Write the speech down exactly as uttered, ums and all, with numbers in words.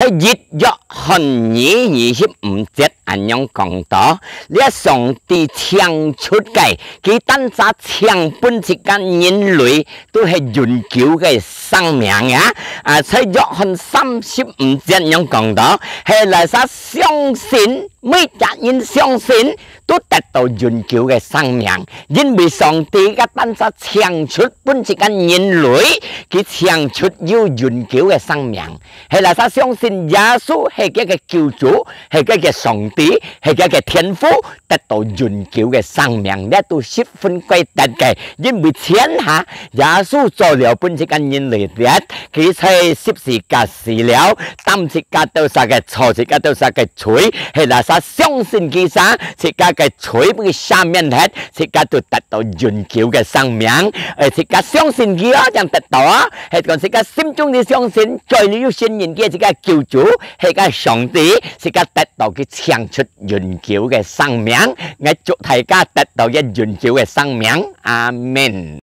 在一約翰二二十五節恁樣講到，這上帝請出个，佢單儕請分自家人類，都係永久个生命啊！啊，在約翰三十五節恁樣講到，係哪儕相信，每隻人相信，都得到永久个生命，因為上帝个單儕請出分自家人類，佢請出有永久个生命。 係哪儕相信耶穌係佢个救主，係佢个上帝，係佢个天父，得到永久个生命，這都十分該得个，因為天下耶穌做了分自家人類个，佢在十字架死了，擔自家兜儕个錯，自家兜儕个罪，係哪儕相信佢儕，自家个罪分佢赦免忒，自家都得到永久个生命。誒，自家相信佢哦，正得到啊！ 係講自家心中裡相信，嘴裡有承認佢係自家救主，係个上帝，自家得到佢請出永久个生命。𠊎祝大家得到一永久个生命。阿們。